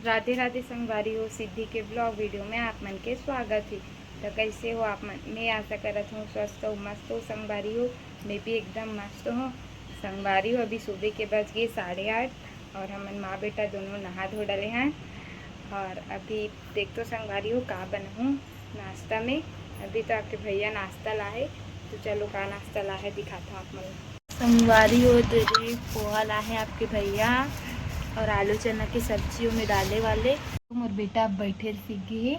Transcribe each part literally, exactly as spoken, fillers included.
राधे राधे संगवारी हो, सिद्धि के ब्लॉग वीडियो में आप मन के स्वागत हे। तो कैसे हो आप मन? मैं आशा करत हूँ स्वस्थ हो, मस्त हो संगवारी हो। मैं भी एकदम मस्त हूँ संगवारी हो। अभी सुबह के बज गए साढ़े आठ और हमन माँ बेटा दोनों नहा धो डले हैं। और अभी देख तो संगवारी हो का बनाहूँ नाश्ता में। अभी तो आपके भैया नाश्ता लाए, तो चलो का नाश्ता लाए दिखाता हूँ आप मन। संगवारी हो, तेरे पोहा ला हे आपके भैया और आलू चना के सब्जी ओमे डाले वाले। मोर बेटा अब बैठे सीख गे हे,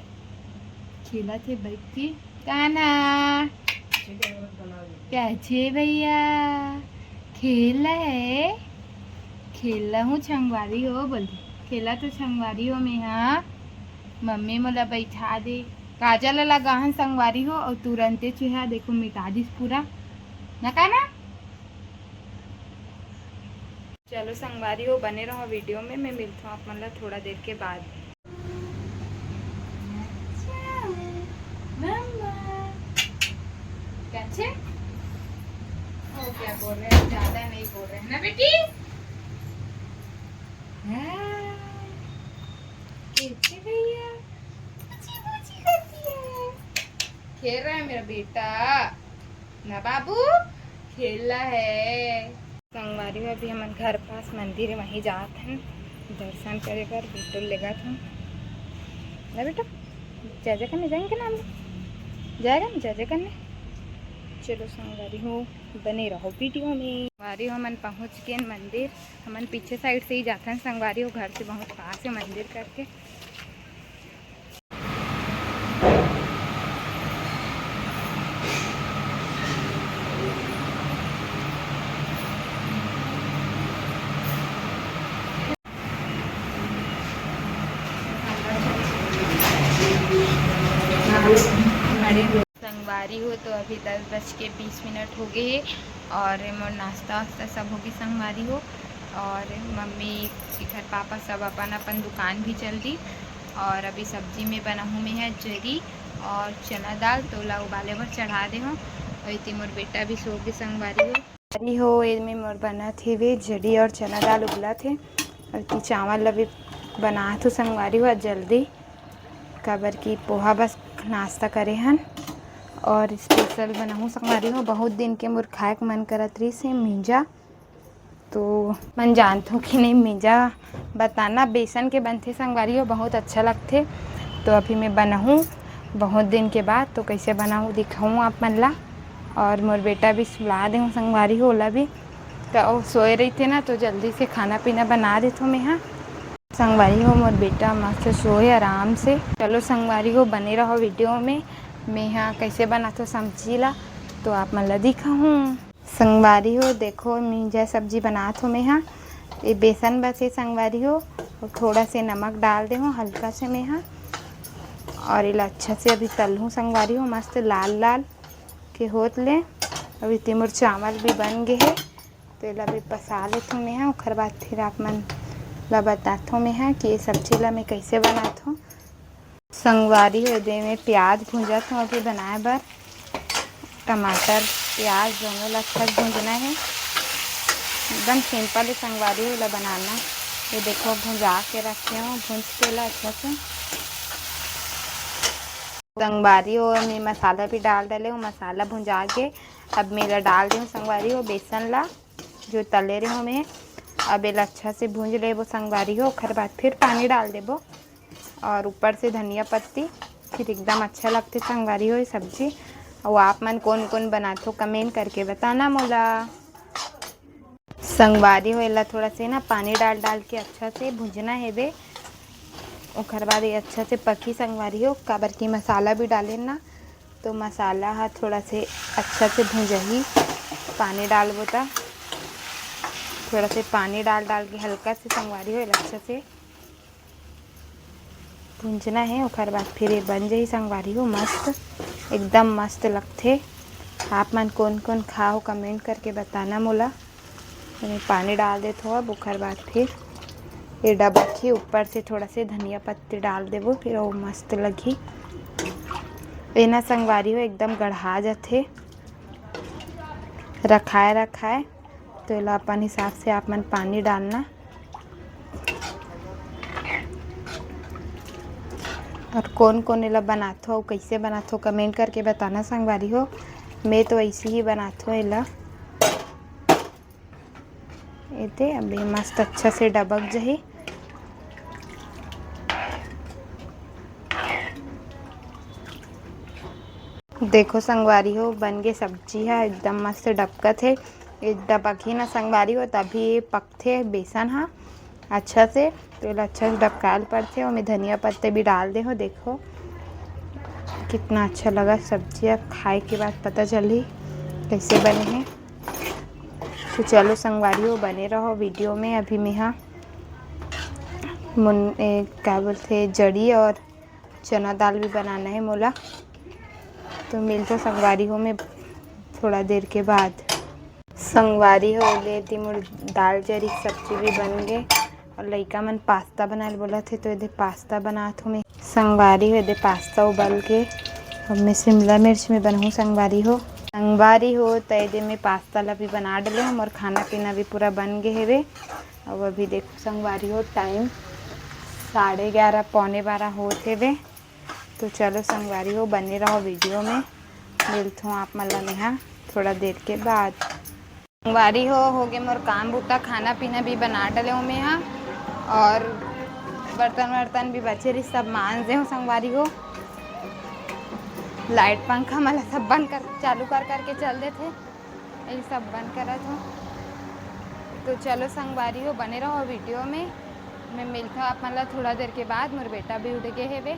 खेलत हे बैठ के। कान्हा, क्या छे भैया? खेल हे, खेल हूँ संगवारी हो, बोल दे। खेला तो संगवारी हो में हा, मम्मी मोला बैठा दे। काजल ला लगाहन संगवारी हो और तुरंते चेहरा देखो मिटा दिस पूरा। ना कान्हा? चलो संगवारी हो, बने रहो वीडियो में, मैं मिलता हूँ आप मन ला थोड़ा देर के बाद। मम्मा, कैसे? वो क्या बोल रहे हैं, ज्यादा नहीं बोल रहे हैं ना बेटी? हाँ, कैसे भैया? पूछी पूछी करती है। खेल रहा है मेरा बेटा ना बाबू, खेलना है। संगवारी हो, अभी हमन घर पास मंदिर हे, वहीं जात हन दर्शन करे बर। बेटो लेगत हन ना बेटा, जय जय करने जाएंगे ना हम लोग, जाएगा ना जय जय करने। चलो संगवारी हो, बने रहो वीडियो में। संगवारी हो, हमन पहुँच गए मंदिर। हमन पीछे साइड से ही जाथन संगवारी हो, घर से बहुत पास है मंदिर करके। संगवारी हो, तो अभी दस बज के बीस मिनट हो गए हे और मोर नाश्ता वास्ता सब हो गए संगवारी हो। और मम्मी के घर पापा सब अपन अपन दुकान भी चल दी। और अभी सब्जी में बनाहूँ मैं है जरी और चना दाल, तो ओला उबाले बर चढ़ा दे हूँ। और इति मोर बेटा भी सो गए संगवारी हो। संगवारी हो, एमे मोर बनत हेवे जरी और चना दाल उबलत हे। और इति चावल ला भी बनात हूँ संगवारी हो जल्दी, काबर कि पोहा बस नाश्ता करे हन। और स्पेशल बनाहूँ संगवारी हो, बहुत दिन के मोर खाए के मन करत रहिस हे मिंजा। तो मन जानथो कि नहीं, मिंजा बताना बेसन के बनथे संगवारी हो, बहुत अच्छा लगथे। तो अभी मैं बनाहूँ बहुत दिन के बाद, तो कैसे बनाहूँ दिखाऊँ आप मन ला। और मोर बेटा भी सुला देहूँ संगवारी हो, ओला भी। तो वो सोए रहिथे ना, तो जल्दी से खाना पीना बना देथो मैं हा। संगवारी हो, मोर बेटा मस्त सोए आराम से। चलो संगवारी हो, बने रहो वीडियो में। मैं हा कैसे बनाथो सब्जी ला, तो आप मन ला दिखाहूँ। संगवारी हो, देखो, मिंजा सब्जी बनात हो मैं हा। ये बेसन बस हे संगवारी हो, और थोड़ा से नमक डाल दे हो हल्का से मैं हा। और एला अच्छा से अभी तलहूँ संगवारी हो, मस्त लाल लाल के होत ले। अभी ते मोर चावल भी बन गे हे, तो एला भी पसा लेथो मैं हा। ओखर बाद फिर आप मन ला बताथो मैं हा कि ये सब्जी ला मैं कैसे बनाथो। संगवारी हो, एदे में प्याज भूंजत हूँ अभी बनाए बर। टमाटर, प्याज दोनों ला अच्छा से भूंजना हे। एकदम सिंपल हे संगवारी हो एला बनाना। ये देखो, भुंजा के रखे हूँ, भूंज के ला अच्छा से। संगवारी हो, मैं मसाला भी डाल डाले हूँ, मसाला भुंजा के अब मैं एला डाल दे हूँ संगवारी हो, बेसन ला जो तले रहे हूँ मैं। अब एला अच्छा से भूंज लेबो संगवारी हो, ओखर बाद फिर पानी डाल देबो। और ऊपर से धनिया पत्ती, फिर एकदम अच्छा लगथे संगवारी हो ये सब्जी। अउ आप मन कोन कोन बनाथो, कमेंट करके बताना मोला। संगवारी हो, एला थोड़ा से ना पानी डाल डाल के अच्छा से भुंजना हेबे। ओखर बाद ये अच्छा से पकी संगवारी हो, काबर की मसाला भी डालेन ना, तो मसाला ह थोड़ा से अच्छा से भुंजही। पानी डालबो त थोड़ा से पानी डाल डाल के हल्का से संगवारी हो एला अच्छा से भूंजना हे, ओकर बाद फिर ये बन जाही संगवारी हो, मस्त, एकदम मस्त लगथे। आप मन कोन कोन खाओ, कमेंट करके बताना मोला। मैं पानी डाल देत हो अब, ओकर बाद फिर ये डबक ही, ऊपर से थोड़ा से धनिया पत्ती डाल देबो, फिर वो मस्त लगही। एना संगवारी हो एकदम गढ़ा जथे, रखाए रखाए। तो एला अपन हिसाब से आप मन पानी डालना। और कोन कोन एला बनाथो अउ कइसे बनाथो, कमेंट करके बताना संगवारी हो। मैं तो ऐसे ही बनाथो एला। एदे अभी मस्त अच्छा से डबक जही। देखो संगवारी हो, बन गे सब्जी ह, एकदम मस्त डबकत हे। ए डबकही ना संगवारी हो, तभी ये पकथे बेसन ह अच्छा से। तो एला अच्छा से डबकाल पड़थे। ओमे धनिया पत्ते भी डाल दे हो। देखो कितना अच्छा लगा सब्जी, अब खाए के बाद पता चलही कैसे बने हे। तो चलो संगवारी हो, बने रहो वीडियो में। अभी मेहा मुन ए, का बोलथे, जड़ी और चना दाल भी बनाना है मोला। तो मिलथों संगवारी हो मैं थोड़ा देर के बाद। संगवारी हो, एदे मोर दाल जरी सब्जी भी बन गे और लइका मन पास्ता बनाए ल बोलत हे, तो एदे पास्ता बनात हों मैं। संगवारी हो, एदे पास्ता उबल के अब मैं शिमला मिर्च में बनाहूँ संगवारी हो। संगवारी हो, तो एदे मैं पास्ता ला भी बना डले हूँ, मोर खाना पीना भी पूरा बन गे हेवे। अब अभी देखो संगवारी हो, टाइम साढ़े ग्यारह, पौने बारह होत हेवे। तो चलो संगवारी हो, बने रहो वीडियो में, मिलथों आप मन ला मेहा थोड़ा देर के बाद। संगवारी हो, हो गे मोर काम बूता, खाना पीना भी बना डले हूँ मेहा, और बर्तन वर्तन भी बचे रही, सब मांज दे हूँ संगवारी हो। लाइट पंखा मला सब बंद कर, चालू कर करके चल देथे, ये सब बंद करत हूँ। तो चलो संगवारी हो, बने रहो वीडियो में, मैं मिलथों आप मन ला थोड़ा देर के बाद। मोर बेटा भी उठ गे हेवे।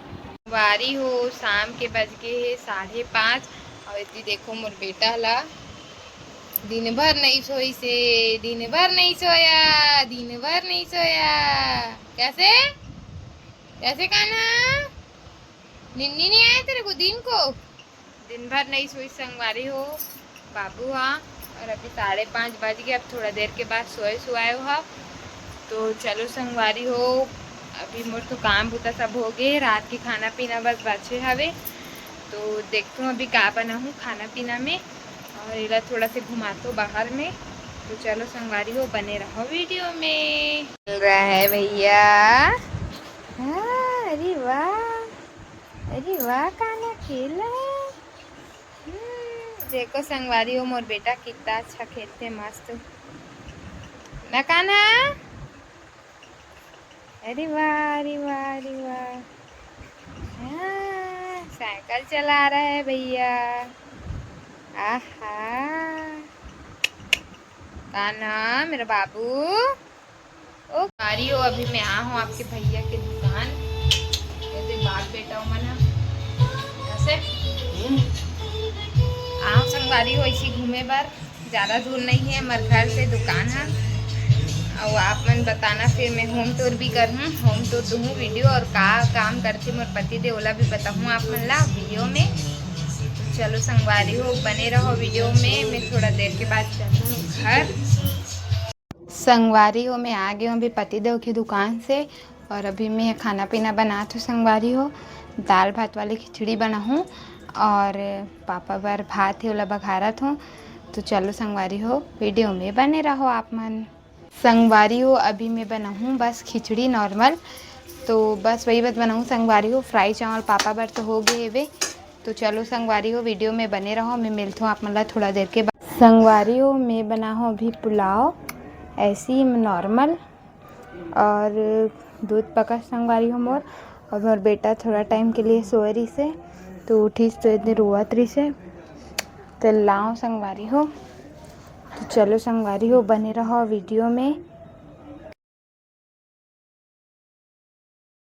संगवारी हो, शाम के बज गे हे साढ़े पाँच, और एती देखो मोर बेटा ला, दिन भर नहीं सोइसे, दिन भर नहीं सोया, दिन भर नहीं सोया। कैसे, कैसे कान्हा? निन्नी नहीं आया तेरे को दिन को? दिन भर नहीं सोइस संगवारी हो बाबू हा। और अभी साढ़े पाँच बज गे, अब थोड़ा देर के बाद सोए सुआए हा। तो चलो संगवारी हो, अभी मोर तो काम बूता सब हो गे, रात के खाना पीना बस बचे हवे। तो देखथों अभी का बनाहूँ खाना पीना में, और एला थोड़ा से घुमाथों बाहर में। तो चलो संगवारी हो, बने रहो वीडियो में। चल रहा है भैया। हाँ, अरे वाह, अरे वाह, कान्हा खेल रहा है। हम्म, देखो संगवारी हो, मोर बेटा कितना अच्छा खेलथे, मस्त। ना कान्हा? अरे वाह, अरे वाह, अरे वाह। हाँ, साइकिल चला रहा है भैया। आहा। कान्हा, मेरा बाबू। ओ, संगवारी हो, अभी मैं आ हूँ आपके भैया के दुकान। ये देख, बाप बेटा मन ह। ऐसे? आओ संगवारी हो, ऐसी घूमे बर। ज़्यादा दूर नहीं है हमारे घर से दुकान है। और आप मन बताना, फिर मैं होम टूर भी करहूँ, होम टूर दूहूँ वीडियो, और का काम करथे मोर पति देव, ओला भी बताहूँ आप मन ला वीडियो में। चलो संगवारी हो, बने रहो वीडियो में, मैं थोड़ा देर के बाद चलूँ घर। संगवारी हो, मैं आ गई हूँ अभी पति देव की दुकान से, और अभी मैं खाना पीना बनात हूँ संगवारी हो। दाल भात वाली खिचड़ी बनाहूँ, और पापा बर भात हे, ओला बघारत हूँ। तो चलो संगवारी हो, वीडियो में बने रहो आप मन। संगवारी हो, अभी मैं बनाहूँ बस खिचड़ी नॉर्मल, तो बस वही बात बनाहूँ संगवारी हो। फ्राई चावल पापा बर तो हो गए हेवे, तो चलो संगवारी हो, वीडियो में बने रहो, मैं मिलत हूँ आप मन ला थोड़ा देर के बाद। संगवारी हो, मैं बना हूँ अभी पुलाव, ऐसी नॉर्मल, और दूध पकस संगवारी हो मोर। और मोर बेटा थोड़ा टाइम के लिए सोए रहिसे, तो उठिस तो एदे रोवत रहिसे, तो लाओ संगवारी हो। तो चलो संगवारी हो, बने रहो वीडियो में।